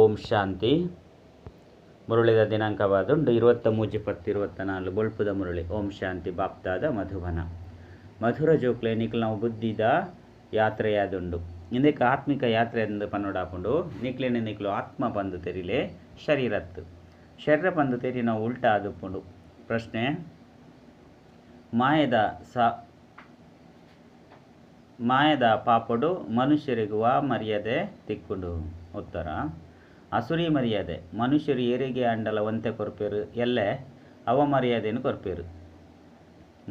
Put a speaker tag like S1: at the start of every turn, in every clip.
S1: ಓಂ ಶಾಂತಿ. ಮುರುಳಿದ ದಿನಾಂಕವಾದುಂಡು 23/10/24 ಬೊಳ್ಪುದ ಮುರುಳಿ. ಓಂ ಶಾಂತಿ. ಬಾಪ್ತಾದ ಮಧುಬನ ಮಧುರ ಜೋಕ್ಲೆ ನಿಕ್ಲ ಬುದ್ಧಿದ ಯಾತ್ರೆಯಾದುಂಡು. ಇಂದಕ್ಕೆ ಆತ್ಮಿಕ ಯಾತ್ರೆ ಎಂದು ಪನ್ನೊಡಾಪುಂಡು. ನಿಕ್ಲೆನೆ ನಿಕ್ಲು ಆತ್ಮ ಪಂದು ತೆರಿಲೆ ಶರೀರತ್ತು ಶರೀರ ಪಂದು ತೆರಿ ನಾವು ಉಲ್ಟಾ ಆದುಪ್ಪುಂಡು. ಪ್ರಶ್ನೆ: ಮಾಯದ ಪಾಪಡು ಮನುಷ್ಯರಿಗೂ ವಾ ಮರ್ಯಾದೆ ತಿಕ್ಕುಂಡು? ಉತ್ತರ: ಅಸುರಿ ಮರ್ಯಾದೆ. ಮನುಷ್ಯರು ಏರಿಗೆ ಅಂಡಲ ಒಂತೆ ಕೊರ್ಪೇರು, ಎಲ್ಲೆ ಅವ ಮರ್ಯಾದೆನು ಕೊರ್ಪೇರು.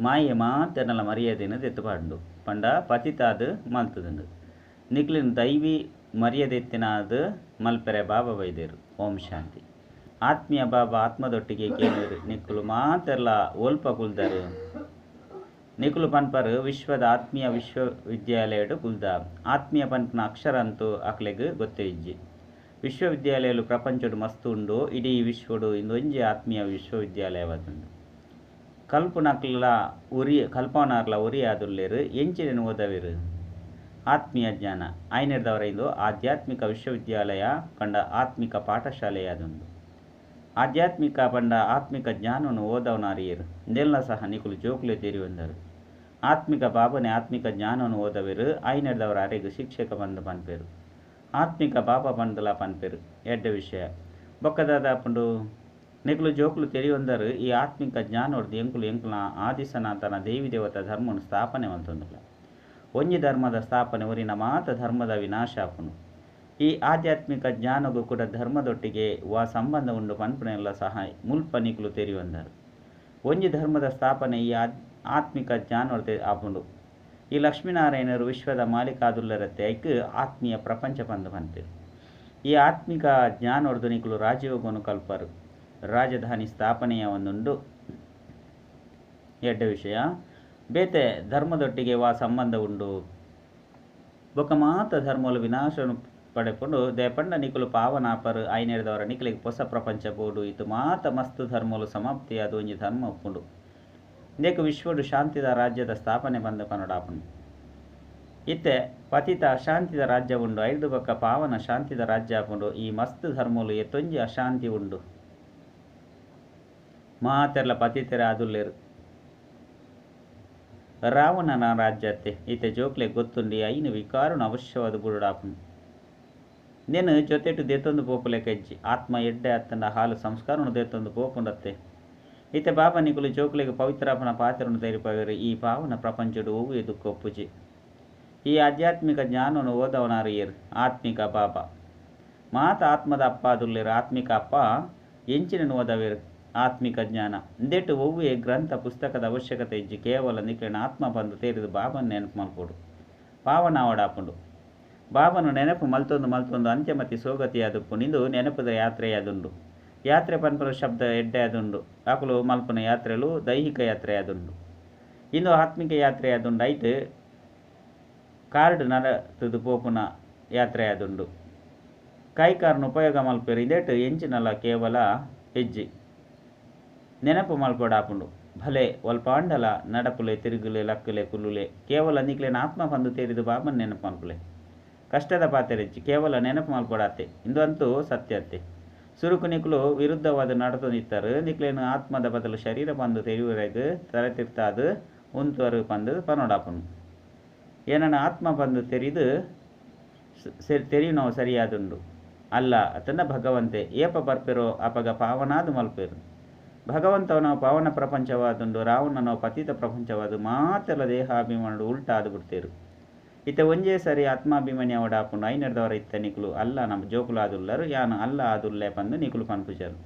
S1: ಮಾಯೆ ಮಾತೆನಲ ಮರ್ಯಾದೆನು ದೆತ್ತುಪಾಂಡು ಪಂಡ ಪತಿತಾದು ಮಲ್ತದುಂಡು. ನಿಕ್ಲಿನ ದೈವಿ ಮರ್ಯಾದೆ ಇತ್ತಿನಾದು ಮಲ್ಪೆರೆ ಬಾಬಾ ಬೈದೇರು. ಓಂ ಶಾಂತಿ. ಆತ್ಮೀಯ ಬಾಬಾ ಆತ್ಮದೊಟ್ಟಿಗೆ ಕೇನುವರು ನಿಕ್ಕುಲು ಮಾತೆರ್ಲ ಒಲ್ಪ ಕುಲ್ದರು. ನಿಕುಲು ಪನ್ಪರು ವಿಶ್ವದ ಆತ್ಮೀಯ ವಿಶ್ವವಿದ್ಯಾಲಯಡು ಕುಲ್ದ. ಆತ್ಮೀಯ ಪನ್ಪನ ಅಕ್ಷರ ಅಂತೂ ಅಕ್ಲೆಗ್ ಗೊತ್ತೇ ಇಜ್ಜಿ. ವಿಶ್ವವಿದ್ಯಾಲಯಲು ಪ್ರಪಂಚಡು ಮಸ್ತ್ ಉಂಡು. ಇಡೀ ವಿಶ್ವಡು ಇಂದೊಂಜಿ ಆತ್ಮೀಯ ವಿಶ್ವವಿದ್ಯಾಲಯವಾದುಂಡು. ಕಲ್ಪನಕ್ಲ ಉರಿ ಕಲ್ಪನಾರ್ಲ ಉರಿ ಆದುಲ್ಲೇರು. ಎಂಚಿನ ಓದವೇರು? ಆತ್ಮೀಯ ಜ್ಞಾನ ಆಯ್ನೆರ್ದವರ ಇಂದು ಆಧ್ಯಾತ್ಮಿಕ ವಿಶ್ವವಿದ್ಯಾಲಯ ಪಂಡ ಆತ್ಮಿಕ ಪಾಠಶಾಲೆಯಾದುಂಡು. ಆಧ್ಯಾತ್ಮಿಕ ಪಂಡ ಆತ್ಮಿಕ ಜ್ಞಾನವನ್ನು ಓದವನಾರಿಯರು ಇಂದೆಲ್ಲ ಸಹ ನಿಕುಲು ಜೋಕುಲೆ ತೆರಿವಂದರು. ಆತ್ಮಿಕ ಬಾಬನೆ ಆತ್ಮಿಕ ಜ್ಞಾನವನ್ನು ಓದವೇರು. ಆಯ್ನೆರ್ದವರ ಅರೆಗ್ ಶಿಕ್ಷಕ ಬಂದು ಪನ್ಪೇರು. ಆತ್ಮಿಕ ಬಾಬಾ ಪಂದಲ ಪನ್ಪೇರು. ಎಡ್ಡೆ ವಿಷಯ ಬೊಕ್ಕದಾದಾಪುಂಡು. ನಿಕುಲು ಜೋಕುಲು ತೆರಿಯೊಂದರು ಈ ಆತ್ಮಿಕ ಜ್ಞಾನೋರ್ದು ಎಂಕುಲು ಎಂಕುಲ ಆದಿ ಸನಾತನ ದೇವಿ ದೇವತಾ ಧರ್ಮವನ್ನು ಸ್ಥಾಪನೆ ಮಂತೊಂದುಲ್ಲ. ಒಂಜಿ ಧರ್ಮದ ಸ್ಥಾಪನೆ ಒರಿನ ಮಾತ ಧರ್ಮದ ವಿನಾಶ ಆಪುಂಡು. ಈ ಆಧ್ಯಾತ್ಮಿಕ ಜ್ಞಾನಗೂ ಕೂಡ ಧರ್ಮದೊಟ್ಟಿಗೆ ವಾ ಸಂಬಂಧ ಉಂಡು ಪನ್ಪುನೆಲ್ಲ ಸಹ ಮುಲ್ಪ ನಿಕುಲು ತೆರಿಯೊಂದರು. ಒಂಜಿ ಧರ್ಮದ ಸ್ಥಾಪನೆ ಈ ಆತ್ಮಿಕ ಜ್ಞಾನೋರ್ದೆ ಆಪುಂಡು. ಈ ಲಕ್ಷ್ಮೀನಾರಾಯಣರು ವಿಶ್ವದ ಮಾಲೀಕಾದುಲ್ಲರತ್ತೆ. ಐಕ್ ಆತ್ಮೀಯ ಪ್ರಪಂಚ ಪಂದು ಪನ್ಪೇರು. ಈ ಆತ್ಮಿಕ ಜ್ಞಾನೋರ್ದು ನಿಕುಲು ರಾಜಯೋಗವನ್ನು ಕಲ್ಪರು. ರಾಜಧಾನಿ ಸ್ಥಾಪನೆಯ ಒಂದುಂಡು. ಎಡ್ಡೆ ವಿಷಯ. ಬೇತೆ ಧರ್ಮದೊಟ್ಟಿಗೆ ವಾ ಸಂಬಂಧ ಉಂಡು? ಬೊಕ್ಕ ಮಾತ ಧರ್ಮಲು ವಿನಾಶನು ಪಡೆಪುಂಡು. ದೇಪಂಡ ನಿಕುಲು ಪಾವನಾಪರು. ಐನೆರ್ದವರ ನಿಕಲಿಗೆ ಹೊಸ ಪ್ರಪಂಚ ಬೋಡು. ಇತು ಮಾತ ಮಸ್ತ್ ಧರ್ಮಲು ಸಮಾಪ್ತಿ ಅದು ಒಂಜಿ ಧರ್ಮ ಉಪ್ಪುಂಡು. ಇಂದಕ್ಕೆ ವಿಶ್ವಡು ಶಾಂತಿದ ರಾಜ್ಯದ ಸ್ಥಾಪನೆ ಬಂದ ಪನೊಡಾಪುಂಡು. ಇತ್ತೆ ಪತಿತ ಅಶಾಂತಿದ ರಾಜ್ಯ ಉಂಡು. ಐದು ಬೊಕ್ಕ ಪಾವನ ಶಾಂತಿದ ರಾಜ್ಯ ಆಪುಂಡು. ಈ ಮಸ್ತ್ ಧರ್ಮಲು ಎತ್ತೊಂಜಿ ಅಶಾಂತಿ ಉಂಡು. ಮಾತೆರ್ಲ ಪತಿತೆರ ಆದುಲ್ಲೇರು. ರಾವಣನ ರಾಜ್ಯತ್ತೆ ಇತ್ತೆ ಜೋಕ್ಲೆ ಗೊತ್ತುಂಡಿ ಐನು ವಿಕಾರನು ಅವಶ್ಯವಾದ ಬುಡುಡಾಪುಂಡು. ನೇನು ಜೊತೆಟು ದೇತೊಂದು ಪೋಪುಲೆ ಕಜ್ಜಿ ಆತ್ಮ ಎಡ್ಡೆ ಅತ್ತಂಡ ಹಾಲು ಸಂಸ್ಕಾರನು ದೇತೊಂದು ಪೋಪುಂಡತ್ತೆ. ಇತ್ತೆ ಬಾಬಾ ನಿಕುಲು ಜೋಕ್ಲೆಗ್ ಪವಿತ್ರಾಪನ ಪಾತ್ರನು ತೆರಿಪವೇರು. ಈ ಪಾವನ ಪ್ರಪಂಚಡು ಒವ್ವೆ ದುಃಖ ಒಪ್ಪುಜಿ. ಈ ಆಧ್ಯಾತ್ಮಿಕ ಜ್ಞಾನನು ಓದವನಾರಿಯರು. ಆತ್ಮಿಕ ಬಾಬಾ ಮಾತ ಆತ್ಮದ ಅಪ್ಪ ಆದುಲ್ಲೇರು. ಆತ್ಮಿಕ ಅಪ್ಪ ಎಂಚಿನ ಓದವೇರು? ಆತ್ಮಿಕ ಜ್ಞಾನ. ಇಂದೆಟ್ಟು ಒವ್ವೆ ಗ್ರಂಥ ಪುಸ್ತಕದ ಅವಶ್ಯಕತೆ ಇಜ್ಜಿ. ಕೇವಲ ನಿಕ್ಲೆನ ಆತ್ಮ ಬಂದು ತೇರಿದು ಬಾಬನ್ ನೆನಪು ಮಲ್ಪೋಡು. ಪಾವನ ಅವಡಾಪುಂಡು. ಬಾಬನು ನೆನಪು ಮಲ್ತೊಂದು ಮಲ್ತೊಂದು ಅಂತ್ಯಮತಿ ಸೋಗತಿಯಾದುಪ್ಪು. ನಿಂದು ನೆನಪುದ ಯಾತ್ರೆಯಾದುಂಡು. ಯಾತ್ರೆ ಪನ್ಪುನ ಶಬ್ದ ಎಡ್ಡೆ ಆದುಂಡು. ಅಕುಲು ಮಲ್ಪುನ ಯಾತ್ರೆಲು ದೈಹಿಕ ಯಾತ್ರೆಯಾದುಂಡು. ಇಂದು ಆತ್ಮಿಕ ಯಾತ್ರೆಯಾದುಂಡು. ಐಟ್ ಕಾರ್ಡ್ ನಡತದು ಪೋಪುನ ಯಾತ್ರೆಯಾದುಂಡು. ಕೈಕಾರ್ನ ಉಪಯೋಗ ಮಲ್ಪೇರು. ಇಂದೆಟ್ಟು ಎಂಚಿನಲ ಕೇವಲ ಹೆಜ್ಜಿ ನೆನಪು ಮಲ್ಪೊಡಾಪುಂಡು. ಭಲೆ ಒಲ್ಪಾಂಡಲ ನಡಪುಲೆ ತಿರುಗುಲೆ ಲಕ್ಕುಲೆ ಕುಲ್ಲುಲೆ ಕೇವಲ ನಿಕ್ಲೆನ ಆತ್ಮ ಬಂದು ತೇರಿದು ಬಾಬನ್ ನೆನಪು ಮಲ್ಪುಲೆ. ಕಷ್ಟದ ಪಾತೆರೆಜ್ಜಿ ಕೇವಲ ನೆನಪು ಮಲ್ಪೊಡಾತೆ. ಇಂದು ಅಂತೂ ಸತ್ಯತೆ. ಸುರುಕು ನಿಕ್ಲು ವಿರುದ್ಧವಾದ ನಡತೊಂದಿತ್ತಾರೆ. ನಿಕ್ಲೇನು ಆತ್ಮದ ಬದಲು ಶರೀರ ಬಂದು ತೆರಿಯುವರೆಗ್ ತಲೆ ತಿರ್ತಾದು ಉಂತುವರು ಪಂದು ಪನೊಡಾಪುಂಡು. ಏನನ್ನ ಆತ್ಮ ಬಂದು ತೆರಿದು ತೆರಿಯುನವು ಸರಿಯಾದುಂಡು ಅಲ್ಲ ಅತನ ಭಗವಂತೆ ಏಪ ಬರ್ಪೆರೋ ಅಪಗ ಪಾವನಾದು ಮಲ್ಪೆರು. ಭಗವಂತವನ ಪಾವನ ಪ್ರಪಂಚವಾದುಂಡು. ರಾವಣನ ಪತಿತ ಪ್ರಪಂಚವಾದು ಮಾತೆಲ್ಲ ದೇಹಾಭಿಮಾನುಡು ಉಲ್ಟಾದು ಬಿಡ್ತೇರು. ಇತ್ತೆ ಒಂಜೇ ಸರಿ ಆತ್ಮಾಭಿಮಾನಿ ಅವಡಾಪುಂಡು. ಐನೆರ್ದವರ ಇತ್ತ ನಿಕುಲು ಅಲ್ಲ ನಮ್ಮ ಜೋಕುಲು ಆದುಲ್ಲರು. ಯಾನು ಅಲ್ಲ ಆದುಲ್ಲೆ ಪಂದು ನಿಕುಲು ಪನ್ಪುಜರು.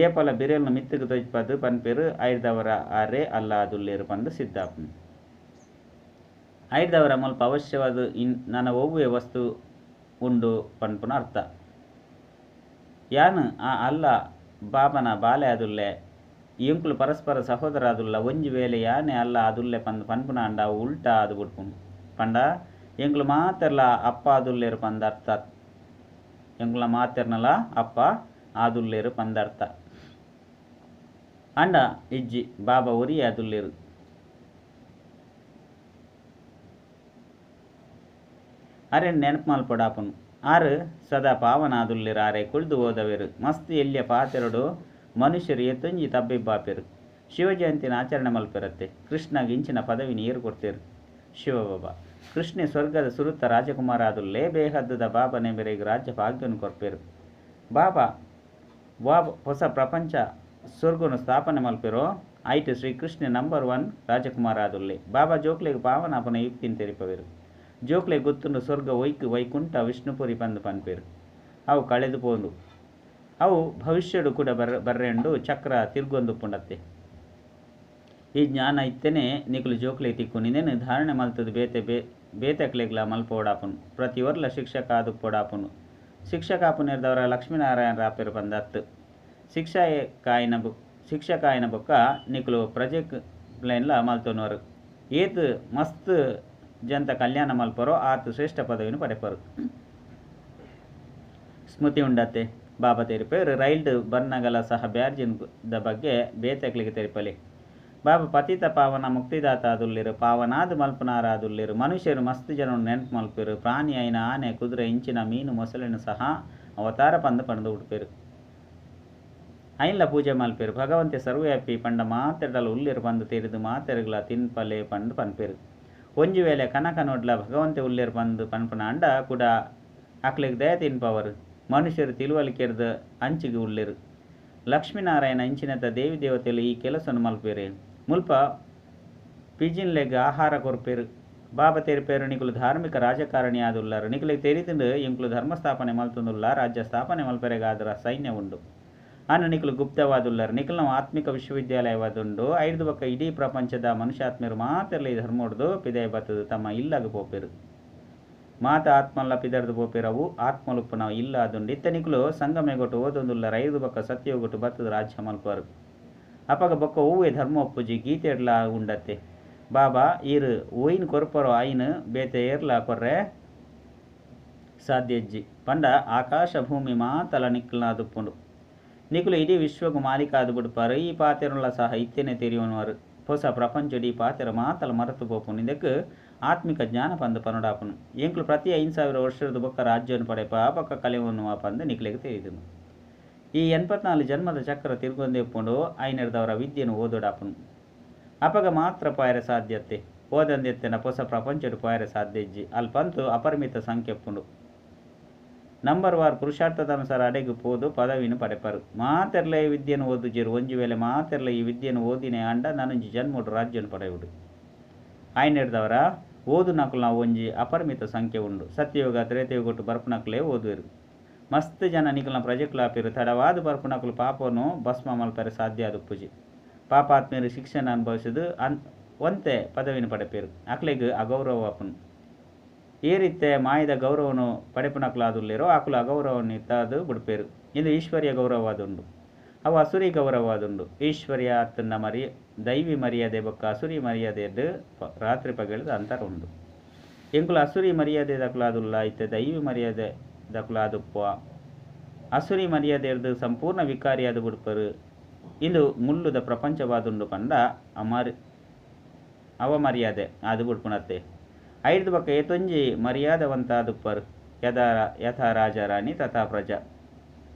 S1: ಏಪಲ ಬಿರೆಲ್ನ ಮಿತ್ತುಗು ತೊಜ್ಪದು ಪನ್ಪೇರು. ಐರ್ದವರ ಆರೇ ಅಲ್ಲ ಆದುಲ್ಲೇರು ಪಂದು ಸಿದ್ಧಾಪುಂಡು. ಐರ್ದವರ ಮುಲ್ಪ ಅವಶ್ಯವಾದ ನನ್ನ ಒವ್ವೆ ವಸ್ತು ಉಂಡು ಪನ್ಪುನ ಅರ್ಥ. ಯಾನು ಆ ಅಲ್ಲ ಬಾಬನ ಬಾಲೆ ಆದುಲ್ಲೆ. ಎಂಕುಲು ಪರಸ್ಪರ ಸಹೋದರ ಆದುಲ್ಲ. ಒಂಜಿ ವೇಳೆ ಯಾನೆ ಅಲ್ಲ ಆದುಲ್ಲೆ ಪಂದು ಪನ್ಪುನ ಅಂಡ ಉಲ್ಟಾ ಆದು ಬಿಡ್ಪುಂಡು. ಪಂಡ ಎಂಕುಲು ಮಾತೆರ್ಲ ಅಪ್ಪ ಆದುಲ್ಲೇರು ಪಂದ ಅರ್ಥ. ಎಂಕುಲ ಮಾತೆರ್ನಲ ಅಪ್ಪ ಆದುಲ್ಲೇರು ಪಂದ ಅರ್ಥ. ಅಂಡ ಇಜ್ಜಿ ಬಾಬಾ ಒರಿ ಆದುಲ್ಲೇರು. ಅರೆ ನೆನಪು ಮಲ್ಪೊಡಾಪುನು. ಆರು ಸದಾ ಪಾವನಾದುಲ್ಲೆರ್ ಆರೇ ಕುಳ್ದು ಓದವೆರ್. ಮಸ್ತ್ ಎಲ್ಯ ಪಾತೆರೊಡು ಮನುಷ್ಯೆರ್ ಏತೊಂಜಿ ತಬ್ಬಿಬ್ಬಾಪೆರ್. ಶಿವಜಯಂತಿನ್ ಆಚರಣೆ ಮಲ್ಪುವೆರತ್ತೆ. ಕೃಷ್ಣಗ್ ಇಂಚಿನ ಪದವಿನ್ ಏರ್ ಕೊರ್ತೆರ್? ಶಿವಬಾಬಾ. ಕೃಷ್ಣೆ ಸ್ವರ್ಗದ ಸುರುತ್ತ ರಾಜಕುಮಾರ ಆದುಲ್ಲೆ. ಬೇಹದ್ದುದ ಬಾಬಾನೇ ಮೆರೆಗ್ ರಾಜ್ಯ ಭಾಗ್ಯನ್ ಕೊರ್ಪೆರ್. ಬಾಬಾ ವಾ ಪೊಸ ಪ್ರಪಂಚ, ಸೊರ್ಗನು ಸ್ಥಾಪನೆ ಮಲ್ಪೆರೋ ಐಟ್ ಶ್ರೀ ಕೃಷ್ಣೆ ನಂಬರ್ ಒನ್ ರಾಜಕುಮಾರ ಆದುಲ್ಲೆ. ಬಾಬಾ ಜೋಕ್ಲೆಗ್ ಪಾವನ ಆಪುನ ಯುಕ್ತಿನ್ ತೆರಿಪವೆರ್. ಜೋಕ್ಲೆಗ್ ಗೊತ್ತುಂಡು ಸ್ವರ್ಗ ಒಯ್ಕ್ ವೈಕುಂಠ ವಿಷ್ಣುಪುರಿ ಪಂದ್ ಪನ್ಪೆರ್. ಅವು ಕಳೆದು ಪೋಂಡು. ಅವು ಭವಿಷ್ಯಡ್ ಕುಡ ಬರ್ರೆಂಡು ಚಕ್ರ ತಿರ್ಗೊಂದುಪ್ಪುಂಡತ್ತೆ. ಈ ಜ್ಞಾನ ಇತ್ತನೆ ನಿಕುಲು ಜೋಕ್ಲೆಗ್ ತಿಕ್ಕುನು. ಇಂದೆನ್ ಧಾರಣೆ ಮಲ್ತುದು ಬೇತೆ ಬೇತೆಕ್ಲೆಗ್ಲಾ ಮಲ್ಪೊಡಾಪುಂಡು. ಪ್ರತಿಯೊರ್ಲ ಶಿಕ್ಷಕ ಆದುಪ್ಪೊಡಾಪುಂಡು. ಶಿಕ್ಷಕ ಆಪುನೆರ್ದವರ ಲಕ್ಷ್ಮೀನಾರಾಯಣ ರಾಪೆರ್ ಪಂದ್ ಅತ್ತ್. ಶಿಕ್ಷಕ ಆಯಿನ ಬೊಕ್ಕ ನಿಕುಲು ಪ್ರಜೆಕ್ಲೆನ್ಲ ಮಲ್ತೊನುವರು. ಏತ್ ಮಸ್ತ್ ಜನತ ಕಲ್ಯಾಣ ಮಲ್ಪರೋ ಆತ್ ಶ್ರೇಷ್ಠ ಪದವಿನ್ ಪಡೆಪರು. ಸ್ಮೃತಿ ಉಂಡತ್ತೆ. ಬಾಬಾ ತೆರಿಪೆರ್ ರೈಲ್ಡ್ ಬರ್ನಗಲ ಸಹ ಬ್ಯಾರ್ಜಿನ್ ದ ಬಗ್ಗೆ ಬೇತೆಕ್ಲೆಗ್ ತೆರಿಪಲೆ. ಬಾಬಾ ಪತಿತ ಪಾವನ ಮುಕ್ತಿದಾತ ಆದುಲ್ಲೆರ್. ಪಾವನಾದ್ ಮಲ್ಪುನಾರಾದುಲ್ಲೆರ್. ಮನುಷ್ಯರು ಮಸ್ತ್ ಜನನ್ ನೆನಪು ಮಲ್ಪೆರ್. ಪ್ರಾಣಿ ಆಯಿನ ಆನೆ ಕುದುರೆ ಇಂಚಿನ ಮೀನು ಮೊಸಳೆನ್ ಸಹ ಅವತಾರ ಪಂದ್ ಪಂದ್ ಉಡ್ಪೆರ್. ಐನ್ಲ ಪೂಜೆ ಮಲ್ಪೆರ್. ಭಗವಂತೆ ಸರ್ವವ್ಯಾಪಿ ಪಂಡ ಮಾತೆರ್ಡಲ ಉಲ್ಲೆರ್ ಪಂದ್ ತೆರಿದು ಮಾತೆರ್ಗ್ಲ ತಿನ್ಪಲೆ ಪಂದ್ ಪನ್ಪೆರ್. ಒಂಜಿ ವೇಳೆ ಕನ ಕನೊಡ್ಲ ಭಗವಂತೆ ಉಲ್ಲೆರ್ ಪಂದ್ ಪನ್ಪುನಾಂಡ ಕುಡ ಅಕ್ಲೆಗ್ ದಯ ತಿನ್ಪವರು. ಮನುಷ್ಯರು ತಿಳುವಳಿಕೆರ್ದ್ ಅಂಚಿಗ್ ಉಲ್ಲೆರ್. ಲಕ್ಷ್ಮೀನಾರಾಯಣ ಇಂಚಿನತ ದೇವಿ ದೇವತೆಲು ಈ ಕೆಲಸನ್ ಮಲ್ಪೆರೆ. ಮುಲ್ಪ ಪಿಜಿನ್ಲೆಗ್ ಆಹಾರ ಕೊರ್ಪೆರ್. ಬಾಬಾ ತೆರಿಪೆರ್ ನಿಕುಲು ಧಾರ್ಮಿಕ ರಾಜಕಾರಣಿ ಆದುಲ್ಲರ್. ನಿಕುಲೆಗ್ ತೆರಿದುಂಡು ಎಂಕುಲು ಧರ್ಮ ಸ್ಥಾಪನೆ ಮಲ್ತೊಂದುಲ್ಲ ರಾಜ್ಯ ಸ್ಥಾಪನೆ ಮಲ್ಪೆರೆಗಾದ್ರ ಸೈನ್ಯ ಉಂಡು. ಆಂಡ ನಿಕುಲು ಗುಪ್ತವಾದುಲ್ಲರ್. ನಿಕುಲ್ನ ಆತ್ಮಿಕ ವಿಶ್ವವಿದ್ಯಾಲಯವಾದುಂಡು. ಐರ್ದ್ ಬೊಕ್ಕ ಇಡೀ ಪ್ರಪಂಚದ ಮನುಷ್ಯಾತ್ಮರು ಮಾತೆರ್ಲ ಈ ಧರ್ಮೊಡ್ದು ಪಿದಯಿ ಬತ್ತುದು ತಮ್ಮ ಇಲ್ಲಗ್ ಪೋಪೆರ್. ಮಾತ ಆತ್ಮಲ್ಲ ಪಿದರ್ದ್ ಪೋಪೆರ್. ಅವು ಆತ್ಮಲುಪ್ಪುನ ಇಲ್ಲ ಆದುಂಡು. ಇತ್ತೆ ನಿಕುಲು ಸಂಗಮೇಗೊಟ್ಟು ಓದೊಂದುಲ್ಲರ್. ಐರ್ದ್ ಬೊಕ್ಕ ಸತ್ಯಯುಗೊಟ್ಟು ಬತ್ತುದು ರಾಜ್ಯ ಮಲ್ಪುವರು. ಅಪಗ ಬೊಕ್ಕ ಒವ್ವೆ ಧರ್ಮ ಒಪ್ಪುಜಿ. ಗೀತೆಡ್ಲಾ ಉಂಡತ್ತೆ. ಬಾಬಾ ಈರ್ ಒಯಿನ್ ಕೊರ್ಪರೋ ಐನ್ ಬೇತೆ ಏರ್ಲಾ ಕೊರ್ರೆ ಸಾಧ್ಯ ಇಜ್ಜಿ. ಪಂಡ ಆಕಾಶ ಭೂಮಿ ಮಾತಲ ನಿಕ್ಕಲ್ನಾದುಪ್ಪುಂಡು. ನಿಕುಲು ಇಡೀ ವಿಶ್ವಗ್ ಮಾಲೀಕ ಆದ್ ಬುಡ್ಪಾರ್. ಈ ಪಾತೆರಲ ಸಹ ಇತ್ತೆನೆ ತೆರಿಯೊನುವರು. ಪೊಸ ಪ್ರಪಂಚಡ್ ಈ ಪಾತೆರ ಮಾತಲ ಮರತು ಪೋಪುಂಡು. ಇಂದೆಕ್ ಆತ್ಮಿಕ ಜ್ಞಾನ ಪಂದ್ ಪನೊಡಾಪುಂಡು. ಎಂಕುಲು ಪ್ರತಿ 5000 ವರ್ಷದ ಬೊಕ್ಕ ರಾಜ್ಯವನ್ನು ಪಡೆಪ ಬೊಕ್ಕ ಕಳೆವೊನುವ ಪಂದ್ ನಿಕ್ಲೆಗ್ ತೆರಿದುಂಡು. ಈ 84 ಜನ್ಮದ ಚಕ್ರ ತಿರ್ಗೊಂದೇ ಉಪ್ಪುಂಡು. ಐನೆರ್ದವರ ವಿದ್ಯೆನ್ ಓದೊಡಾಪುಂಡು. ಅಪಗ ಮಾತ್ರ ಪೋಯರೆ ಸಾಧ್ಯತೆ. ಓದಂದೆತ್ತನ ಪೊಸ ಪ್ರಪಂಚಡ್ ಪೋಯರೆ ಸಾಧ್ಯ ಇಜ್ಜಿ. ಅಲ್ಪಂತೂ ಅಪರಿಮಿತ ಸಂಖ್ಯೆ ಉಪ್ಪುಂಡು. ನಂಬರ್ ವಾರ್ ಪುರುಷಾರ್ಥದ ಅನುಸಾರ ಅಡೆಗ್ ಪೋದು ಪದವಿನ್ ಪಡೆಪರು. ಮಾತೆರ್ಲ ಈ ವಿದ್ಯೆನ್ ಓದುಜೆರ್. ಒಂಜಿ ವೇಳೆ ಮಾತೆರ್ಲ ಈ ವಿದ್ಯೆನ್ ಓದಿನೇ ಆಂಡ ನನೊಂಜಿ ಜನ್ಮೊಡು ರಾಜ್ಯನ್ ಪಡೆಯುಡು. ಐನೆರ್ದವರ ಓದುನಕುಲ್ನ ಒಂಜಿ ಅಪರಿಮಿತ ಸಂಖ್ಯೆ ಉಂಡು. ಸತ್ಯಯುಗ ತ್ರೇತಯುಗೊಟ್ಟು ಬರ್ಪುನಕುಲೇ ಓದುವೆರು. ಮಸ್ತ್ ಜನ ನಿಕಲ್ನ ಪ್ರಜೆಕುಲಾಪೆರ್. ತಡವಾದ್ ಬರ್ಪುನಕುಲು ಪಾಪನು ಭಸ್ಮ ಮಲ್ಪರೆ ಸಾಧ್ಯ ಆದುಪ್ಪುಜಿ. ಪಾಪಾತ್ಮೆರು ಶಿಕ್ಷಣ ಅನುಭವಿಸುದು ಒಂತೆ ಪದವಿನ ಪಡೆಪೆರ್. ಅಕ್ಲೆಗ್ ಅಗೌರವ ಆಪುಂಡು. ಏರಿತ್ತೆ ಮಾಯದ ಗೌರವನು ಪಡೆಪುನಕುಲಾದುಲ್ಲೆರೋ ಅಕುಲು ಅಗೌರವನ್ವಿತಾದ್ ಬುಡ್ಪೆರ್. ಇದು ಈಶ್ವರ್ಯ ಗೌರವವಾದುಂಡು. ಅವು ಅಸುರಿ ಗೌರವವಾದುಂಡು. ಈಶ್ವರ್ಯ ಅತ್ತಂಡ ಮರಿ ದೈವಿ ಮರ್ಯಾದೆ ಬೊಕ್ಕ ಅಸುರಿ ಮರ್ಯಾದೆಡ್ ರಾತ್ರಿ ಪಗೆಲ್ದ ಅಂತರ ಉಂಡು. ಎಂಕುಲು ಅಸುರಿ ಮರ್ಯಾದೆ ದಕುಲಾದುಲ್ಲ ಇತ್ತೆ ದೈವಿ ಮರ್ಯಾದೆ ದಕುಲಾದುಪ್ಪುವ. ಅಸುರಿ ಮರ್ಯಾದೆರ್ದ್ ಸಂಪೂರ್ಣ ವಿಕಾರಿಯಾದ ಬುಡ್ಪರು. ಇಂದು ಮುಳ್ಳುದ ಪ್ರಪಂಚವಾದುಂಡು ಪಂಡ ಅವಮರ್ಯಾದೆ ಆದ್ ಬುಡ್ಪುನತ್ತೆ. ಐರ್ದ್ ಬೊಕ್ಕ ಏತೊಂಜಿ ಮರ್ಯಾದವಂತಾದುಪ್ಪರ್. ಯಥಾ ರಾಜ ರಾಣಿ ತಥಾ ಪ್ರಜಾ.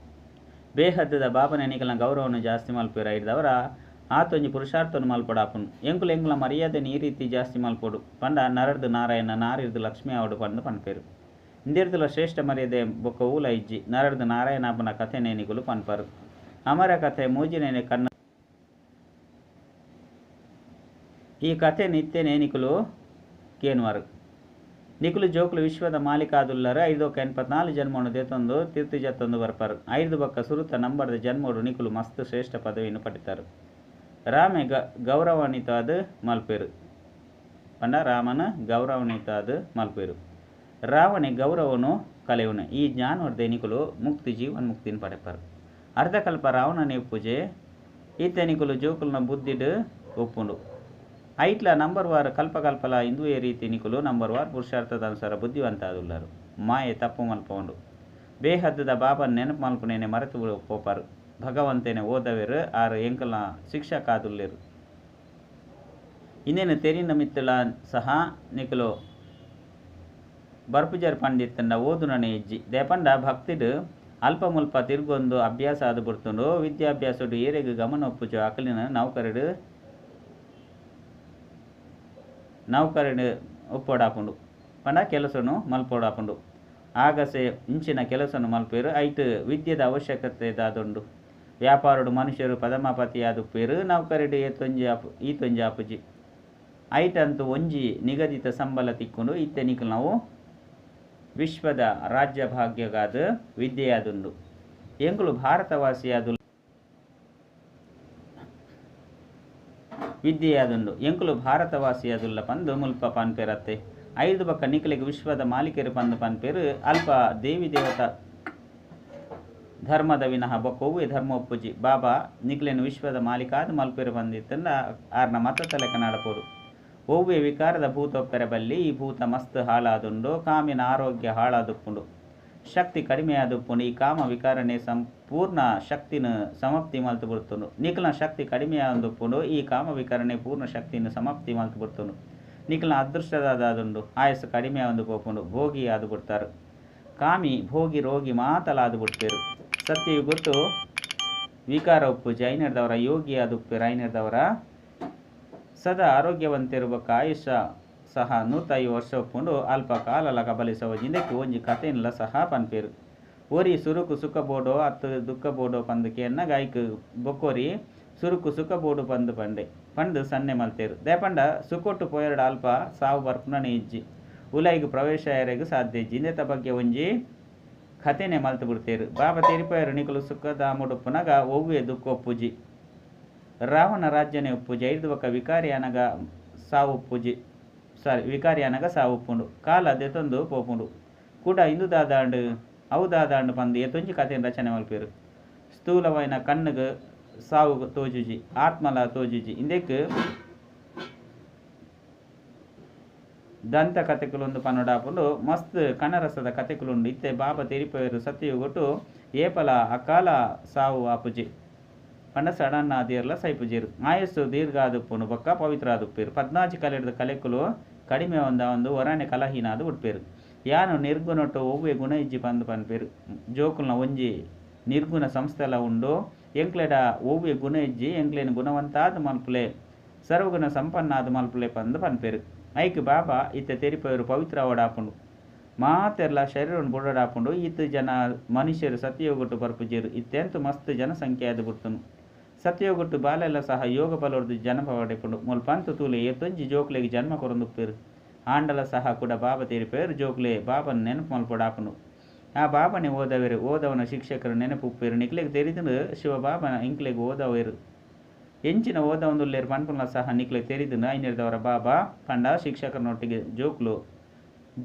S1: ಬೇಹದ್ದುದ ಬಾಬನೆ ನಿಕಲ್ನ ಗೌರವನು ಜಾಸ್ತಿ ಮಲ್ಪೆರ್. ಐರ್ದವರ ಆತೊಂಜಿ ಪುರುಷಾರ್ಥನು ಮಲ್ಪೊಡಾಪುಂಡು. ಎಂಕುಲು ಎಂಕಲ್ನ ಮರ್ಯಾದೆನ್ ಈ ರೀತಿ ಜಾಸ್ತಿ ಮಲ್ಪೊಡು ಪಂಡ ನರರ್ದ್ ನಾರಾಯಣ ನಾರಿರ್ದ್ ಲಕ್ಷ್ಮೀ ಆವಡು ಪಂದ್ ಪನ್ಪೆರ್. ಇಂದೆರ್ದುಲ ಶ್ರೇಷ್ಠ ಮರ್ಯಾದೆ ಬೊಕ್ಕ ಒವುಲ ಇಜ್ಜಿ. ನರರ್ದ್ ನಾರಾಯಣ ಆಪುನ ಕಥೆನೆ ನಿಕುಲು ಪನ್ಪರು. ಅಮರ ಕಥೆ ಮೂಜಿನೇ ಕಣ್ಣು. ಈ ಕಥೆನ್ ಇತ್ತೆನೆ ನಿಕುಲು ಕೇನುವರು. ನಿಕುಲು ಜೋಕುಲು ವಿಶ್ವದ ಮಾಲೀಕ ಆದುಲ್ಲರ್. ಐರ್ದ್ ಬೊಕ್ಕ 84 ಜನ್ಮನು ದೆತೊಂದು ತಿರ್ತು ಜತ್ತೊಂದು ಬರ್ಪರು. ಐರ್ದ್ ಬೊಕ್ಕ ಸುರುತ ನಂಬರ್ದ ಜನ್ಮೊಡು ನಿಕುಲು ಮಸ್ತ್ ಶ್ರೇಷ್ಠ ಪದವಿನ್ ಪಡೆತರು. ರಾಮೆ ಗೌರವಾನ್ವಿತಾದ್ ಮಲ್ಪೆರ್. ಪಂಡ ರಾಮನ ಗೌರವಾನ್ವಿತಾದ್ ಮಲ್ಪೆರ್. ರಾವಣೆ ಗೌರವನು ಕಳೆಯುವನು. ಈ ಜ್ಞಾನೋರ್ದೆ ನಿಕುಲು ಮುಕ್ತಿ ಜೀವನ್ ಮುಕ್ತಿನ ಪಡೆಪರು. ಅರ್ಧಕಲ್ಪ ರಾವಣನೇ ಪೂಜೆ ಇತ್ತೆ ನಿಕುಲು ಜೋಕುಲ್ನ ಬುದ್ಧಿಡ್ ಉಪ್ಪುಂಡು. ಐಟ್ಲ ನಂಬರ್ ವಾರ್ ಕಲ್ಪ ಕಲ್ಪಲ ಇಂದುವೇ ರೀತಿ ನಿಕುಲು ನಂಬರ್ ವಾರ್ ಪುರುಷಾರ್ಥದ ಅನುಸಾರ ಬುದ್ಧಿವಂತ ಆದುಲ್ಲರು. ಮಾಯೆ ತಪ್ಪು ಮಲ್ಪವುಂಡು. ಬೇಹದ್ದುದ ಬಾಬನ್ ನೆನಪು ಮಲ್ಪುನೇನೆ ಮರೆತು ಪೋಪರು. ಭಗವಂತನೇ ಓದವೆರ್ ಆರ್ ಎಂಕಲ್ನ ಶಿಕ್ಷಕ ಆದುಲ್ಲೆರ್. ಇಂದೆನ್ ತೆರಿನ ಮಿತ್ತುಲ ಸಹ ನಿಕುಲು ಬರ್ಪುಜರ್ ಪಂದಿತ್ತಂಡ ಓದುನನೇ ಇಜ್ಜಿ. ದಾಯೆ ಪಂಡ ಭಕ್ತಿಡ್ ಅಲ್ಪ ಮುಲ್ಪ ತಿರ್ಗೊಂದು ಅಭ್ಯಾಸ ಆದ್ ಬುಡ್ತುಂಡು. ವಿದ್ಯಾಭ್ಯಾಸಡ್ ಏರೆಗ್ ಗಮನ ಉಪ್ಪುಜೋ ಅಕಲೆನ್ ನೌಕರೆಡ್ ನೌಕರೆಡ್ ಉಪ್ಪೊಡಾಪುಂಡು ಪಂಡ ಕೆಲಸೊನು ಮಲ್ಪೊಡಾಪುಂಡು. ಆಗಸೆ ಇಂಚಿನ ಕೆಲಸೊನು ಮಲ್ಪುವೆರ್. ಐಟ್ ವಿದ್ಯೆದ ಅವಶ್ಯಕತೆ ದಾದುಂಡು. ವ್ಯಾಪಾರಡ್ ಮನುಷ್ಯರು ಪದಮಾಪತಿಯಾದುಪ್ಪುವೆರ್. ನೌಕರೆಡ್ ಏತೊಂಜಿ ಈತೊಂಜಿ ಆಪುಜಿ. ಐಟಂತೂ ಒಂಜಿ ನಿಗದಿತ ಸಂಬಳ ತಿಕ್ಕುಂಡು. ಇತ್ತೆ ನಿಕಲ್ನವು ವಿಶ್ವದ ರಾಜ್ಯ ಭಾಗ್ಯಗಾದ್ ವಿದ್ಯೆಯಾದುಂಡು. ಎಂಕುಲು ಭಾರತವಾಸಿಯಾದುಲ್ಲ. ವಿದ್ಯೆಯಾದುಂಡು. ಎಂಕುಲು ಭಾರತವಾಸಿಯಾದುಲ್ಲ ಪಂದ್ ಮುಲ್ಪ ಪನ್ಪೆರತ್ತೆ. ಐರ್ದ್ ಬೊಕ್ಕ ನಿಕಲೆಗ್ ವಿಶ್ವದ ಮಾಲೀಕೆರ್ ಪಂದ್ ಪನ್ಪೆರ್. ಅಲ್ಪ ದೇವಿ ದೇವತಾ ಧರ್ಮದ ವಿನಃ ಬೊಕ್ಕ ಒವ್ವೇ ಧರ್ಮ ಉಪ್ಪುಜಿ. ಬಾಬಾ ನಿಕ್ಲೆನ್ ವಿಶ್ವದ ಮಾಲೀಕಾದ್ ಮಲ್ಪೆರ್ ಪಂದಿತ್ತುಂಡ ಆರ್ನ ಮತತ ಲೆಕ್ಕ ನಡಪೊಡು. ಒವ್ವೇ ವಿಕಾರದ ಭೂತ ಉಪ್ಪೆರೆ ಬಲ್ಲಿ. ಈ ಭೂತ ಮಸ್ತ್ ಹಾಳಾದುಂಡು. ಕಾಮಿನ ಆರೋಗ್ಯ ಹಾಳಾದುಪ್ಪುಂಡು. ಶಕ್ತಿ ಕಡಿಮೆಯಾದುಪ್ಪುಂಡು. ಈ ಕಾಮ ವಿಕಾರನೇ ಸಂಪೂರ್ಣ ಶಕ್ತಿನ್ ಸಮಾಪ್ತಿ ಮಲ್ತ್ ಬುಡ್ತುಂಡು. ನಿಕಲ್ನ ಶಕ್ತಿ ಕಡಿಮೆಯಾದುಪ್ಪುಂಡು. ಈ ಕಾಮ ವಿಕಾರನೇ ಪೂರ್ಣ ಶಕ್ತಿನ್ ಸಮಾಪ್ತಿ ಮಲ್ತ್ ಬುಡ್ತುಂಡು. ನಿಕಲ್ನ ಅದೃಷ್ಟದಾದುಂಡು. ಆಯಸ್ಸು ಕಡಿಮೆ ಆವೊಂದು ಪೋಪುಂಡು. ಭೋಗಿ ಆದ್ ಬುಡ್ತಾರೆ. ಕಾಮಿ ಭೋಗಿ ರೋಗಿ ಮಾತಲಾದ್ ಬುಡ್ಪೆರ್. ಸತ್ಯಯುಗೊಟ್ಟು ವಿಕಾರ ಉಪ್ಪುಜಿ. ಐನೆರ್ದವರ ಯೋಗಿ ಆದುಪ್ಪೆರ್. ಐನೆರ್ದವರ ಸದಾ ಆರೋಗ್ಯವಂತೆರ್ ಬೊಕ್ಕ ಆಯುಷ್ಯ ಸಹ 150 ವರ್ಷ ಉಪ್ಪುಂಡು. ಅಲ್ಪ ಕಾಲಲ ಕಬಲಿಸವಜಿ. ಇಂದೆಕ್ ಒಂಜಿ ಕಥೆನ್ಲ ಸಹ ಪನ್ಪೆರ್. ಒರಿ ಸುರುಕು ಸುಖ ಬೋಡೋ ಅತ್ತ್ ದುಃಖ ಬೋಡೋ ಪಂದ್ ಕೇನ್ನಗ ಐಕ್ ಬೊಕ್ಕೊರಿ ಸುರುಕು ಸುಖ ಬೋಡು ಪಂದ್ ಪಂಡೆ ಪಂದ್ ಸನ್ನೆ ಮಲ್ತೆರ್. ದಾಯೆ ಪಂಡ ಸುಖೊಟ್ಟು ಪೋಯೆರ್ಡ ಅಲ್ಪ ಸಾವು ಬರ್ಪುನನೇ ಇಜ್ಜಿ. ಉಲಯಿಗ್ ಪ್ರವೇಶ ಆಯೆರೆಗ್ ಸಾಧ್ಯ ಇಜ್ಜಿ. ಇಂದೆತ ಬಗ್ಗೆ ಒಂಜಿ ಕಥೆನೆ ಮಲ್ತ್ ಬುಡ್ತೆರ್. ಬಾಬಾ ತೆರಿಪಾಯೆರ್ ನಿಕುಲು ಸುಖಧಾಮೊಡು ಉಪ್ಪುನಗ ಒವ್ವೇ ದುಃಖ ಉಪ್ಪುಜಿ. ರಾವಣ ರಾಜ್ಯನೇ ಉಪ್ಪುಜಿ. ಐರ್ದ್ ಬೊಕ್ಕ ವಿಕಾರಿ ಆನಗ ಸಾವು ಉಪ್ಪುಜಿ. ಸಾರಿ ವಿಕಾರಿ ಆನಗ ಸಾವು ಉಪ್ಪುಂಡು. ಕಾಲ ದೆತೊಂದು ಪೋಪುಂಡು. ಕುಡ ಇಂದು ದಾದಾಂಡ್ ಅವು ದಾದಾಂಡ್ ಪಂದ್ ಏತೊಂಜಿ ಕಥೆನ್ ರಚನೆ ಮಲ್ಪೆರ್. ಸ್ಥೂಲವಾಯಿನ ಕಣ್ಣುಗ್ ಸಾವು ತೋಜುಜಿ. ಆತ್ಮಲ ತೋಜುಜಿ. ಇಂದೆಕ್ ದಂತ ಕಥೆಕುಲುಂದು ಪನೊಡಾಪುಂಡು. ಮಸ್ತ್ ಕನರಸದ ಕಥೆಕುಲುಂಡು. ಇತ್ತೆ ಬಾಬಾ ತೆರಿಪಾಯೆರ್ ಸತ್ಯಯುಗೊಟ್ಟು ಏಪಲ ಅಕಾಲ ಸಾವು ಆಪುಜಿ. ಪಂಡ ಸಡನ್ ಆದ್ ಏರ್ಲ ಸೈಪುಜೆರ್. ಆಯಸ್ಸು ದೀರ್ಘ ಆದುಪ್ಪುಂಡು ಬೊಕ್ಕ ಪವಿತ್ರ ಆದುಪ್ಪೆರ್. 14 ಕಲೆಡ್ದ್ ಕಲೆಕುಲು ಕಡಿಮೆ ಆವೊಂದು ಒರಾನೆ ಕಲಹೀನ ಆದ್ ಬುಡ್ಪೆರ್. ಯಾನು ನಿರ್ಗುಣೊಟ್ಟು ಒವ್ವೇ ಗುಣ ಇಜ್ಜಿ ಪಂದ್ ಪನ್ಪೆರ್. ಜೋಕುಲ್ನ ಒಂಜಿ ನಿರ್ಗುಣ ಸಂಸ್ಥೆಲ ಉಂಡು. ಎಂಕ್ಲೆಡ ಒವ್ವೇ ಗುಣ ಇಜ್ಜಿ. ಎಂಕ್ಲೆನ್ ಗುಣವಂತಾದ್ ಮಲ್ಪುಲೆ. ಸರ್ವಗುಣ ಸಂಪನ್ನ ಆದ್ ಮಲ್ಪುಲೆ ಪಂದ್ ಪನ್ಪೆರ್. ಐಕ್ ಬಾಬಾ ಇತ್ತೆ ತೆರಿಪಾಯೆರ್ ಪವಿತ್ರ ಆವೊಡಾಪುಂಡು. ಮಾತೆರ್ಲ ಶರೀರನ್ ಬುಡೊಡಾಪುಂಡು. ಈತ್ ಜನ ಮನುಷ್ಯರು ಸತ್ಯಯುಗೊಟ್ಟು ಬರ್ಪುಜೆರ್. ಇತ್ತೆಂತು ಮಸ್ತ್ ಜನಸಂಖ್ಯೆ ಆದ್ ಬುಡ್ತುಂಡು. ಸತ್ಯಯುಗೊಟ್ಟು ಬಾಲೆಲ ಸಹ ಯೋಗ ಬಲೊರ್ದು ಜನ್ಮ ಪಡೆಪುಂಡು. ಮುಲ್ಪಂತು ತೂಲೆ ಏತೊಂಜಿ ಜೋಕ್ಲೆಗ್ ಜನ್ಮ ಕೊರೊಂದುಪ್ಪೆರ್. ಆಂಡಲ ಸಹ ಕುಡ ಬಾಬಾ ತೆರಿಪಾಯೆರ್ ಜೋಕ್ಲೆ ಬಾಬನ್ ನೆನಪು ಮಲ್ಪೊಡಾಪುಂಡು. ಆ ಬಾಬನೆ ಓದವೆರ್. ಓದವನ ಶಿಕ್ಷಕರು ನೆನಪು ಉಪ್ಪೆರ್. ನಿಕ್ಲೆಗ್ ತೆರಿದುಂಡು ಶಿವಬಾಬನ ಎಂಕ್ಲೆಗ್ ಓದವೆರ್. ಎಂಚಿನ ಓದವೊಂದುಲ್ಲೆರ್ ಪನ್ಪುನ ಸಹ ನಿಕ್ಲೆಗ್ ತೆರಿದುಂಡು. ಐನೆರ್ದವರ ಬಾಬಾ ಪಂಡ ಶಿಕ್ಷಕರನೊಟ್ಟಿಗೆ ಜೋಕ್ಲು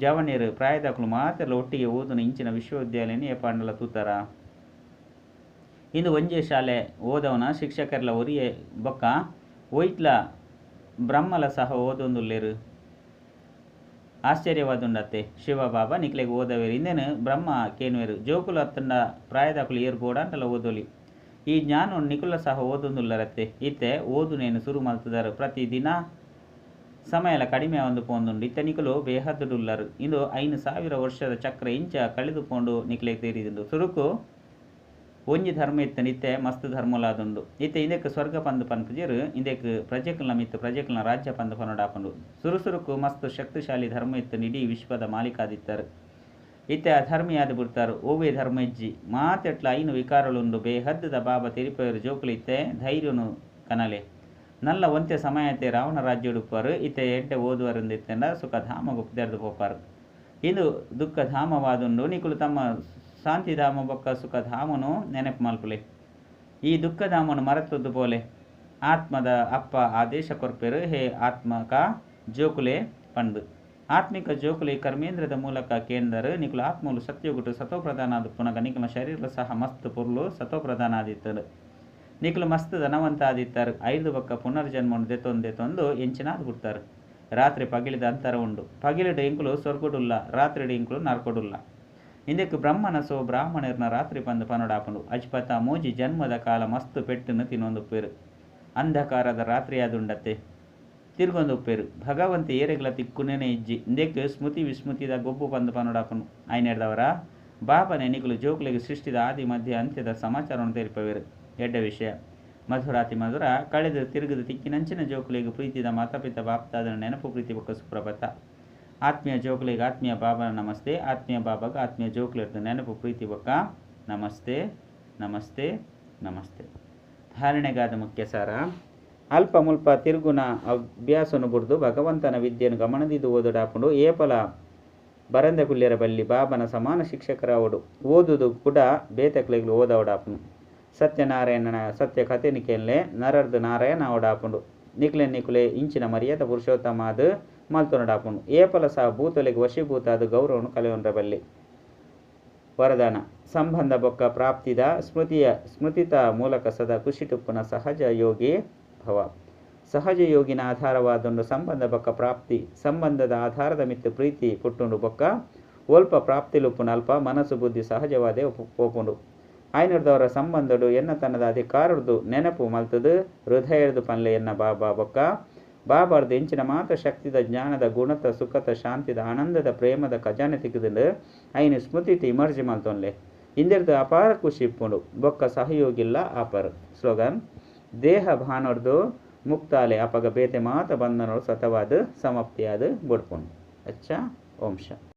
S1: ಜವನೆರ್ ಪ್ರಾಯದಕುಲು ಮಾತೆರ್ಲ ಒಟ್ಟಿಗೆ ಓದುನ ಇಂಚಿನ ವಿಶ್ವವಿದ್ಯಾಲಯನ್ ಏಪಾಂಡಲ ತೂತಾರ. ಇಂದು ಒಂಜೇ ಶಾಲೆ ಓದವನ ಶಿಕ್ಷಕರ್ಲ ಒರಿಯೇ ಬೊಕ್ಕ ಒಯಿಟ್ಲ ಬ್ರಹ್ಮಲ ಸಹ ಓದೊಂದುಲ್ಲೆರ್. ಆಶ್ಚರ್ಯವಾದುಂಡತ್ತೆ. ಶಿವಬಾಬಾ ನಿಕ್ಲೆಗ್ ಓದವೆರ್. ಇಂದೆನ್ ಬ್ರಹ್ಮ ಕೇನುವೆರ್. ಜೋಕುಲು ಅತ್ತುಂಡ ಪ್ರಾಯದಕುಲು ಏರ್ ಬೋಡಾಂಡಲ ಓದೊಲಿ. ಈ ಜ್ಞಾನೊನು ನಿಕುಲ ಸಹ ಓದೊಂದುಲ್ಲರತ್ತೆ. ಇತ್ತೆ ಓದುನೇನ್ ಸುರು ಮಲ್ತುದರ್. ಪ್ರತಿ ದಿನ ಸಮಯಲ ಕಡಿಮೆ ಆವೊಂದು ಪೋವೊಂದುಂಡು. ಇತ್ತೆ ನಿಕುಲು ಬೇಹದ್ದುಡುಲ್ಲರ್. ಇಂದು 5000 ವರ್ಷದ ಚಕ್ರ ಇಂಚ ಕಳೆದು ಪೋಂಡು ನಿಕ್ಲೆಗ್ ತೆರಿದುಂಡು. ಸುರುಕು ಒಂಜಿ ಧರ್ಮ ಇತ್ತುಂಡು. ಇತ್ತೆ ಮಸ್ತ್ ಧರ್ಮಲಾದುಂಡು. ಇತ್ತೆ ಇಂದೆಕ್ ಸ್ವರ್ಗ ಪಂದ್ ಪನ್ಪುಜೆರ್. ಇಂದೆಕ್ ಪ್ರಜೆಕುಲ್ನ ಮಿತ್ತ್ ಪ್ರಜೆಕುಲ್ನ ರಾಜ್ಯ ಪಂದ್ ಪನೊಡಾಪುಂಡು. ಸುರು ಸುರುಕು ಮಸ್ತ್ ಶಕ್ತಿಶಾಲಿ ಧರ್ಮ ಇತ್ತುಂಡು. ಇಡೀ ವಿಶ್ವದ ಮಾಲೀಕಾದಿತ್ತರ್. ಇತ್ತೆ ಅಧರ್ಮಿ ಆದ್ ಬುಡ್ತಾರ್. ಒವ್ವೇ ಧರ್ಮ ಇಜ್ಜಿ. ಮಾತೆಟ್ಲ 5 ವಿಕಾರಲುಂಡು. ಬೇಹದ್ದುದ ಬಾಬಾ ತೆರಿಪಾಯೆರ್ ಜೋಕುಲು ಇತ್ತೆ ಧೈರ್ಯನು ಕನಲೆ. ನಲ್ಲ ಒಂತೆ ಸಮಯತೆ ರಾವಣ ರಾಜ್ಯಡುಪ್ಪರು. ಇತ್ತೆ ಎಡ್ಡೆ ಓದುವರೆಂದಿತ್ತೆಂಡ ಸುಖಧಾಮಗ್ ಪಿದಡ್ದ್ ಪೋಪಾರ್. ಇಂದು ದುಃಖಧಾಮವಾದುಂಡು. ನಿಕುಲು ತಮ್ಮ ಶಾಂತಿಧಾಮ ಬೊಕ್ಕ ಸುಖಧಾಮನು ನೆನಪು ಮಲ್ಪುಲೆ. ಈ ದುಃಖಧಾಮನು ಮರತೊಂದು ಪೋಲೆ. ಆತ್ಮದ ಅಪ್ಪ ಆದೇಶ ಕೊರ್ಪೆರ್ ಹೇ ಆತ್ಮಕ ಜೋಕುಲೆ ಪಂದ್. ಆತ್ಮಿಕ ಜೋಕುಲೆ ಕರ್ಮೇಂದ್ರದ ಮೂಲಕ ಕೇಂದರು. ನಿಕುಲು ಆತ್ಮಲು ಸತ್ಯಗುಟ್ಟು ಸತೋ ಪ್ರಧಾನ ಆದುಪ್ಪುನಗ ನಿಕಲ್ನ ಶರೀರ ಸಹ ಮಸ್ತ್ ಪೊರ್ಲು ಸತೋ ಪ್ರಧಾನ ಆದಿತ್ತುಂಡು. ನಿಕುಲು ಮಸ್ತ್ ಧನವಂತ ಆದಿತ್ತಾರೆ. ಐರ್ದ್ ಬೊಕ್ಕ ಪುನರ್ಜನ್ಮನು ದೆತೊಂದು ದೆತೊಂದು ಎಂಚಿನಾದ್ ಬುಡ್ತಾರೆ. ರಾತ್ರಿ ಪಗಿಲಿದ ಅಂತರ ಉಂಡು. ಪಗಿಲಿಡ್ ಎಂಕುಲು ಸ್ವರ್ಗಡುಲ್ಲ. ರಾತ್ರಿಡ್ ಎಂಕುಲು ನರಕೊಡುಲ್ಲ. ಇಂದೆಕ್ ಬ್ರಹ್ಮನ ಸೋ ಬ್ರಾಹ್ಮಣರ್ನ ರಾತ್ರಿ ಪಂದ್ ಪನೊಡಾಪುಂಡು. ಅಜ್ಪತ ಮೂಜಿ ಜನ್ಮದ ಕಾಲ ಮಸ್ತ್ ಪೆಟ್ಟುನು ತಿನ್ನೊಂದುಪ್ಪೆರ್. ಅಂಧಕಾರದ ರಾತ್ರಿಯಾದುಂಡತ್ತೆ. ತಿರ್ಗೊಂದುಪ್ಪೆರ್. ಭಗವಂತೆ ಏರೆಗ್ಲಾ ತಿಕ್ಕುನೇನೆ ಇಜ್ಜಿ. ಇಂದೆಕ್ ಸ್ಮೃತಿ ವಿಸ್ಮೃತಿದ ಗೊಬ್ಬು ಪಂದ್ ಪನೊಡಾಪುಂಡು. ಆಯಿನೆಡ್ದಾವರ ಬಾಬಾನೇ ನಿಕುಲು ಜೋಕುಲೆಗ್ ಸೃಷ್ಟಿದ ಆದಿ ಮಧ್ಯ ಅಂತ್ಯದ ಸಮಾಚಾರನ್ ತೆರಿಪಾವೆರ್. ಎಡ್ಡೆ ವಿಷಯ. ಮಧುರಾತಿ ಮಧುರ, ಕಳೆದು ತಿರುಗುದು ತಿಕ್ಕಿನಂಚಿನ ಜೋಕುಲೆಗ್ ಪ್ರೀತಿದ ಮಾತಾಪಿತ ಬಾಪ್ದಾದನ ನೆನಪು ಪ್ರೀತಿ ಬೊಕ್ಕ ಸುಪ್ರಭಾತ. ಆತ್ಮೀಯ ಜೋಕುಲೆಗ್ ಆತ್ಮೀಯ ಬಾಬನ ನಮಸ್ತೆ. ಆತ್ಮೀಯ ಬಾಬಾಗ ಆತ್ಮೀಯ ಜೋಕುಲೆರ್ದ್ ನೆನಪು ಪ್ರೀತಿ ಬೊಕ್ಕ ನಮಸ್ತೆ ನಮಸ್ತೆ ನಮಸ್ತೆ. ಧಾರಣೆಗಾದ ಮುಖ್ಯ ಸಾರ. ಅಲ್ಪ ಮುಲ್ಪ ತಿರುಗುನ ಅಭ್ಯಾಸನು ಬುಡ್ದು ಭಗವಂತನ ವಿದ್ಯೆನ್ ಗಮನದೀದ್ ಓದೊಡಾಪುಂಡು. ಏಪಲ ಬರಂದೆ ಕುಲ್ಯರ ಬಲ್ಲಿ. ಬಾಬನ ಸಮಾನ ಶಿಕ್ಷಕರಾವೊಡು. ಓದುದು ಕುಡ ಬೇತೆಕ್ಲೆಗ್ಲ ಓದಾವೊಡಾಪುಂಡು. ಸತ್ಯನಾರಾಯಣನ ಸತ್ಯ ಕಥೆನ್ ಕೇನ್ಲೆ. ನರರ್ದ್ ನಾರಾಯಣ ಆವೊಡಾಪುಂಡು. ನಿಕ್ಲೆ ನಿಕುಲೆ ಇಂಚಿನ ಮರ್ಯಾದ ಪುರುಷೋತ್ತಮ ಆದ್ ಮಲ್ತೊನೊಡಾಪುಂಡು. ಏಪಲ ಸಹ ಭೂತೊಲೆಗ್ ವಶೀಭೂತ ಆದ್ ಗೌರವನ್ ಕಳೆಯೊನ್ರ ಬಲ್ಲಿ. ವರದಾನ. ಸಂಬಂಧ ಬೊಕ್ಕ ಪ್ರಾಪ್ತಿದ ಸ್ಮೃತಿಯ ಸ್ಮೃತಿತ ಮೂಲಕ ಸದಾ ಖುಷಿಟುಪ್ಪುನ ಸಹಜ ಯೋಗಿ ಭವ. ಸಹಜ ಯೋಗಿನ ಆಧಾರವಾದುಂಡು ಸಂಬಂಧ ಬೊಕ್ಕ ಪ್ರಾಪ್ತಿ. ಸಂಬಂಧದ ಆಧಾರದ ಮಿತ್ತ್ ಪ್ರೀತಿ ಪುಟ್ಟುಂಡು ಬೊಕ್ಕ ಒಲ್ಪ ಪ್ರಾಪ್ತಿಲುಪ್ಪುಂಡು ಅಲ್ಪ ಮನಸ್ಸು ಬುದ್ಧಿ ಸಹಜವಾದೇ ಪೋಪುಂಡು. ಆಯಿನೆಡ್ದಾವರ ಸಂಬಂಧಡು ಎನ್ನತನದ ಅಧಿಕಾರರ್ದು ನೆನಪು ಮಲ್ತುದು ಹೃದಯರ್ದು ಪನ್ಲೆ ಎನ್ನ ಬಾಬಾ ಬೊಕ್ಕ ಬಾಬಾರ್ದು ಎಂಚಿನ ಮಾತ ಶಕ್ತಿದ ಜ್ಞಾನದ ಗುಣತ ಸುಖತ ಶಾಂತಿದ ಆನಂದದ ಪ್ರೇಮದ ಖಜಾನೆ ತಿಕ್ಕುದುಂಡು ಐನ್ ಸ್ಮೃತಿಟ್ ಇಮರ್ಜಿ ಮಲ್ತೊನ್ಲೆ. ಇಂದೆರ್ದ್ ಅಪಾರ ಖುಷಿ ಇಪ್ಪುಂಡು ಬೊಕ್ಕ ಸಹಯೋಗಿಲ್ಲ ಆಪರ್. ಸ್ಲೋಗನ್, ದೇಹ ಭಾನರ್ದು ಮುಕ್ತಾಲೆ ಅಪಗ ಬೇತೆ ಮಾತ ಬಂಧನಗಳು ಸತವಾದ್ ಸಮಾಪ್ತಿಯಾದ್ ಬುಡ್ಪುಂಡು. ಅಚ್ಚಾ ಓಂ ಶಾಂತಿ.